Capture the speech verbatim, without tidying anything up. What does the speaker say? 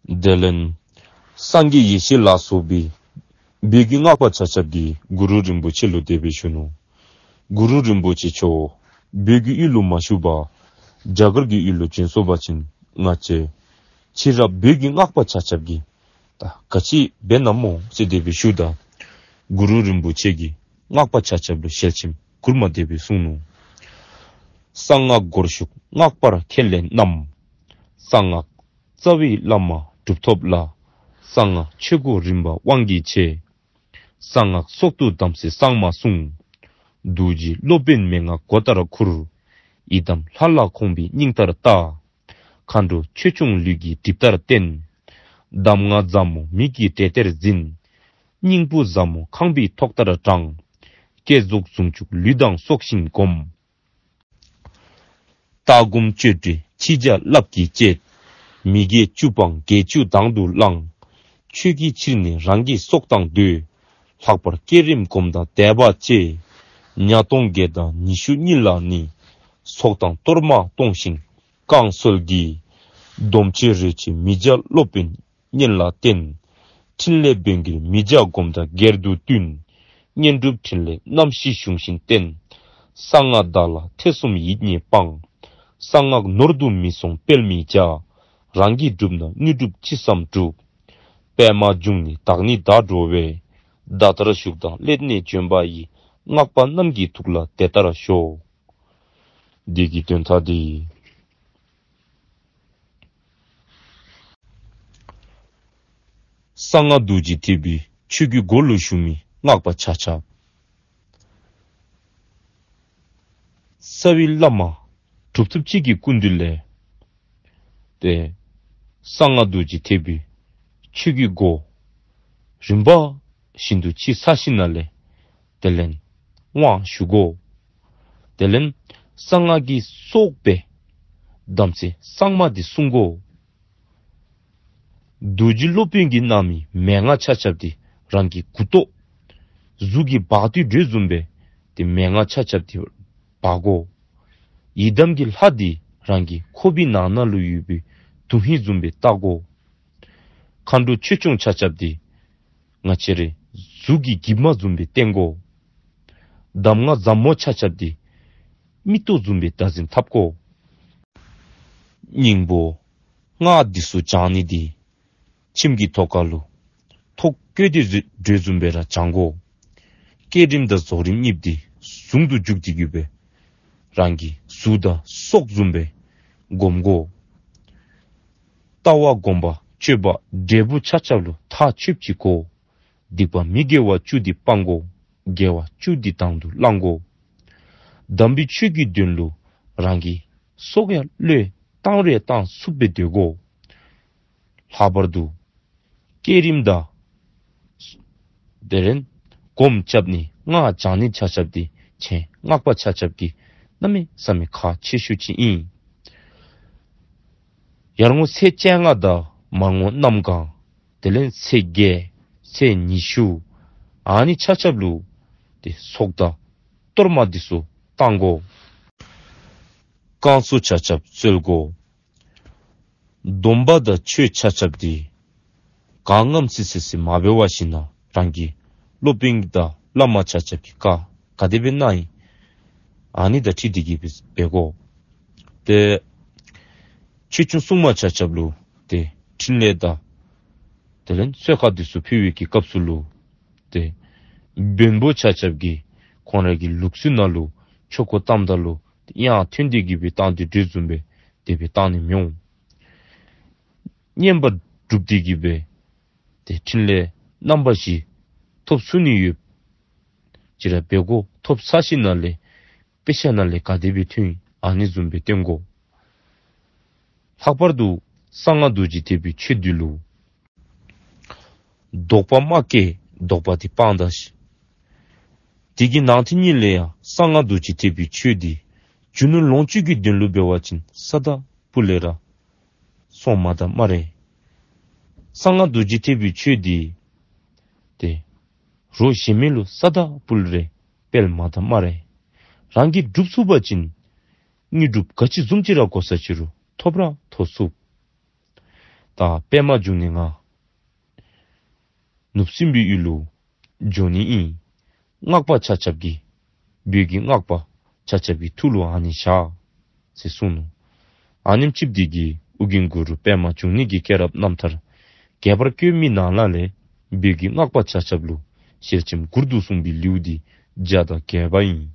དེ་ལས་སངས་རྒྱས་ཡེ་ཤེས་ལ་སོགས་པའི་བོད་ཀྱི་སྔགས་པ་ཆ་ཁྱབ་ཀྱིས་གུ་རུ་རིན་པོ་ཆེ་ལུ་དེ་སྦེ་ཞུ་ནུག། གུ་རུ་རིན་པོ་ཆེ་མཆོག། བོད་ཀྱི་ཡུལ་ལུ་མ་བཞུགས་པར་རྒྱ་གར་གྱི་ཡུལ་ལུ་བྱོན་སོང་པ་ཅིན་ང་བཅས་ཕྱི་རབས་བོད་ཀྱི་སྔགས་པ་ཆ་ཁྱབ་ཀྱིས་ད་ག་ཅི་འབད་ནི་སྨོ་ཟེར་དེ་སྦེ་ཞུཝ་ད་གུ་རུ་རིན་པོ་ཆེ་གིས་སྔགས་པ་ཆ་ཁྱབ་ལུ་ཞལ་ཆེམས་མགུར་མ་དེ་སྦེ་གསུངས་ནུག། གསང་སྔགས་སྒོར་ཞུགས་སྔགས་པར་ཁས་ལེན་རྣམས། གསང་སྔགས་རྩ་བའི་བླ་མ་གྲུབ་ཐོབ་ལ། གསང་སྔགས་ཆོས་སྒོ་རིམ་པ་དབང་གིས་ཕྱེ། གསང་སྔགས་སྲོག་ཏུ་དམ་ཚིག་གཙང་མ་བསྲུང་། རྡོ་རྗེ་སློབ་དཔོན་མན་ངག་མགོ་ལྟར་ཁུར། ཡི་དམ་ལྷ་ལ་ཁོང་པའི་སྙིང་ལྟར་བལྟ། མཁའ་འགྲོ་ཆོས་སྐྱོང་ལུས་ཀྱི་སྒྲིབ་ལྟར་བསྟེན། གདམས་ངག་ཟབ་མོ་མིག་གི་འབྲས་ལྟར་འཛིན། སྙིང་པོ་ཟབ་མོ་ཁང་པའི་ཐོག་ལྟར་དྲང་། བསྐྱེད་རྫོགས་ཟུང་འཇུག་ལུས་དང་སྲོག་བཞིན་བསྒོམ། ལྟ་སྒོམ་སྤྱོད་འབྲས་ཕྱི་རྒྱ་རླབས་ཀྱིས་བཅད། མི་དགེ་བཅུ་སྤངས་དགེ་བཅུ་དང་དུ་བླང་། ཆོས་ཀྱི་ཕྱིར་ནི་རང་གི་སྲོག་དང་བསྡོས། ལྷག་པར་བསྐྱེད་རིམ་སྒོམ་དང་དད་པ་བཅས། ཉ་སྟོང་བརྒྱད་དང་ཉི་ཤུ་གཉིས་ལ་ནི། ཚོགས་དང་གཏོར་མ་གཏོང་ཞིང་བསྐང་གསོལ་གྱིས། སྡོམ་ཆེན་རོལ་ཆེན་མི་བྱ་སློབ་དཔོན་གཉེན་ལ་བསྟེན། ཕྲིན་ལས་བོན་གྱིས་མི་བྱ་སྒོམ་དང་སྒེར་དུ་བསྟུན། བསྙེན་སྒྲུབ་ཕྲིན་ལས་རྣམ་བཞི་གཞུང་བཞིན་བསྟེན། གསང་སྔགས་བདག་ལ་ཐེ་ཚོམ་ཡིད་གཉིས་སྤང་། གསང་སྔགས་ནོར་དུ་མི་སོང་སྤེལ་མི་བྱ། རང་གིས་བསྒྲུབས་ན་དངོས་གྲུབ་ཅི་བསམ་འགྲུབ། པདྨ་འབྱུང་གནས་བདག་ནི་བདག་འགྲོ་བས། ད་ལྟར་བཞུགས་དང་སླད་ནས་བྱོན་པ་ཡི། སྔགས་པ་རྣམས་ཀྱི་ཐུགས་ལ་དེ་ལྟར་ཞོག། འདི་གི་དོན་དག་འདི། གསང་སྔགས་རྡོ་རྗེ་ཐེག་པའི་ཆོས་ཀྱི་སྒོ་ལུ་ཞུགས་མི་སྔགས་པ་ཆ་ཁྱབ། རྩ་བའི་བླ་མ་གྲུབ་ཐོབ་ཅིག་གི་སྐུ་མདུན་ལས་ཏེ་གསང་སྔགས་རྡོ་རྗེ་ཐེག་པའི་ཆོས་ཀྱི་སྒོ་རིམ་པ་བཞིན་དུ་ཅིག་ཚར་ཞིནམ་ལས་དེ་ལས་དབང་ཞུ་དགོ། དེ་ལས་གསང་སྔགས་ཀྱི་སྲོག་སྦེ་དམ་ཚིག་གཙང་མ་འདི་བསྲུང་དགོ། རྡོ་རྗེ་སློབ་དཔོན་གྱིས་གནང་མི་མན་ངག་ཆ་ཁྱབ་འདི་རང་གི་མགུ་ཏོ་གཟུགས་ཀྱི་བག་ཏུ་འགྲོས་བཟུམ་སྦེ་ཏེ་མན་ངག་ཆ་ཁྱབ་འདི་འབག་དགོ། ཡི་དམ་གྱི་ལྷ་འདི་རང་གི་ཁོག་པའི་ནང་ན་ལུ་ཡོད་པའི་དོན་ཧིང་བཟུམ་སྦེ་བལྟ་དགོ། མཁའ་འགྲོ་ཆོས་སྐྱོང་ཆ་ཁྱབ་འདི་ང་བཅས་རའི་གཟུགས་ཀྱི་གྱིབ་མ་བཟུམ་སྦེ་བསྟེན་དགོ། གདམས་ངག་ཟབ་མོ་ཆ་ཁྱབ་འདི་མིག་ཏོ་བཟུམ་སྦེ་བདག་འཛིན་འཐབ་དགོ། སྙིང་པོ་སྔགས་འདི་ཚུ་བགྱང་ནི་འདི་ཁྱིམ་གྱི་ཐོག་ཁ་ལུ་ཐོག་བཀོད་དེ་འགྲོ་བཟུམ་སྦེ་ར་བགྱང་དགོ། བསྐྱེད་རིམ་དང་རྫོགས་རིམ་གཉིས་འདི་ཟུང་དུ་འཇུག་སྟེ་གི་སྦེ་རང་གི་གཟུགས་དང་སྲོག་བཟུམ་སྦེ་སྒོམ་དགོ། ལྟ་བ་སྒོམ་པ་སྤྱོད་པ་འབྲས་བུ་ཆ་ཁྱབ་ལུ་ཐག་ཆོད་ཅིག་དགོ། སྡིག་པ་མི་དགེ་བ་བཅུ་འདི་སྤང་དགོ། དགེ་བ་བཅུ་འདི་དང་དུ་བླང་དགོ། དམ་པའི་ཆོས་ཀྱི་དོན་ལུ་རང་གི་སྲོག་ཡང་བློས་བཏང་རུང་བཏང་ཚུགསཔ་སྦེ་སྡོད་དགོ། ལྷག་པར་དུ་བསྐྱེད་རིམ་དང་དེ་ལས་སྒོམ་རྐྱབ་ནི་སྔགས་བགྱང་ནི་ཆ་ཁྱབ་འདི་ཁྱེད་སྔགས་པ་ཆ་ཁྱབ་ཀྱི་གནམ་མེད་ས་མེད་ཁག་ཆེ་ཤོས་ཅིག་ཨིན། ཡར་ངོ་ཚེས་བཅོ་ལྔ་དང་མར་ངོ་གནམ་གང་དེ་ལས་ཚེས་བརྒྱད་ཚེས་ཉི་ཤུ་ཨ་ནི་ཆ་ཁྱབ་ལུ་ཏེ་ཚོགས་དང་གཏོར་མ་འདི་ཚུ་བཏང་དགོ། བསྐང་གསོ་ཆ་ཁྱབ་སྩོལ་དགོ། སྡོམ་པ་དང་ཆོས་ཆ་ཁྱབ་འདི་གང་ངམ་སི་སི་སི་མ་འབད་བ་ཞིན་ན་རང་གི་སློབ་དཔོན་དང་བླ་མ་ཆ་ཁྱབ་ཀྱི་བཀའ་ག་དེ་སྦེ་གནང་ཡི་ཨ་ནི་དང་འཁྲིལ་ཏེ་གི་སྦེ་འབད་དགོ། ཏེ་ཆོས་སྐྱོང་སྲུང་མ་ཆ་ཁྱབ་ལུ་ཏེ་ཕྲིན་ལས་དང་དེ་ལས་གསོལ་ཁ་འདི་ཚུ་ཕུལ་བའི་གི་སྐབས་སུ་ལུ་ཏེ་བོན་པོ་ཆ་ཁྱབ་ཀྱིས་ཁོང་རའི་གི་ལུགས་སྲོལ་ནང་ལུ་ཆོས་འཁོར་བཏངམ་ད་ལུ་དབྱངས་ཐོན་ཏེ་གི་སྦེ་བཏང་སྟེ་འགྲོས་བཟུམ་སྦེ་དེ་སྦེ་བཏང་ནི་མི་འོང་། བསྙེན་པ་སྒྲུབ་སྟེ་གི་སྦེ་ཏེ་ཕྲིན་ལས་རྣམ་པ་བཞི་ཐོབ་ཚུགས་ནི་ཡོདཔ་ཅིག་ར་འབད་དགོ། ཐོབ་ཚར་ཞིནམ་ལས་དཔེ་ཆ་ནང་ལས་ག་དེ་སྦེ་ཐོན་ཨ་ནི་བཟུམ་སྦེ་སྟོན་དགོ། ལྷག་པར་དུ་གསང་སྔགས་རྡོ་རྗེ་ཐེག་པའི་ཆོས་འདི་ལུ་དོགས་པ་མ་སྐྱེ། དོགས་པ་འདི་སྤང་ད་ཤིག། དེ་གི་ནང་དེ་ཉིད་ལས་ཡང་གསང་སྔགས་རྡོ་རྗེ་ཐེག་པའི་ཆོས་འདི་རྒྱུ་ནོར་ལོངས་སྤྱོད་ཀྱི་དོན་ལུ་འབད་བ་ཅིན་ས་དང་ཕུ་ལས་ར་སོང་མ་ད་སྨ་རེ། གསང་སྔགས་རྡོ་རྗེ་ཐེག་པའི་ཆོས་འདི་ཏེ་རོགས་གཞན་མི་ལུ་ས་དང་ཕུ་ལས་ར་སྤེལ་མ་ད་སྨ་རེ། རང་གིས་སྒྲུབ་ཚུགས་པ་ཅིན་དངོས་གྲུབ་ག་ཅི་བཟུམ་ཅིག་ར་དགོ་ས་ཅི་རུང་ཐོབ་ར་ཐོབ་ཚུགས། ད་པདྨ་འབྱུང་གནས་ང་ནུབ་སྲིན་པོའི་ཡུལ་ལུ་འགྱོ་ནི་ཨིན། སྔགས་པ་ཆ་ཁྱབ་ཀྱི་བོད་ཀྱི་སྔགས་པ་ཆ་ཁྱབ་ཀྱི་ཐུགས་ལུ་ཨ་ནི་བཞག་ཟེར་གསུངས་ནུག། ཨ་ནེམ་ཅིག་འདི་གིས་ཨོ་རྒྱན་གུ་རུ་པདྨ་འབྱུང་གནས་ཀྱི་སྐྱེས་རབས་རྣམ་ཐར་རྒྱས་པར་བཀོད་མི་ནང་ལས་བོད་ཀྱི་སྔགས་པ་ཆ་ཁྱབ་ལུ་ཞལ་ཆེམས་མགུར་དུ་གསུངས་པའི་ལེའུ་འདི་བརྒྱ་དང་བརྒྱད་པ་ཨིན།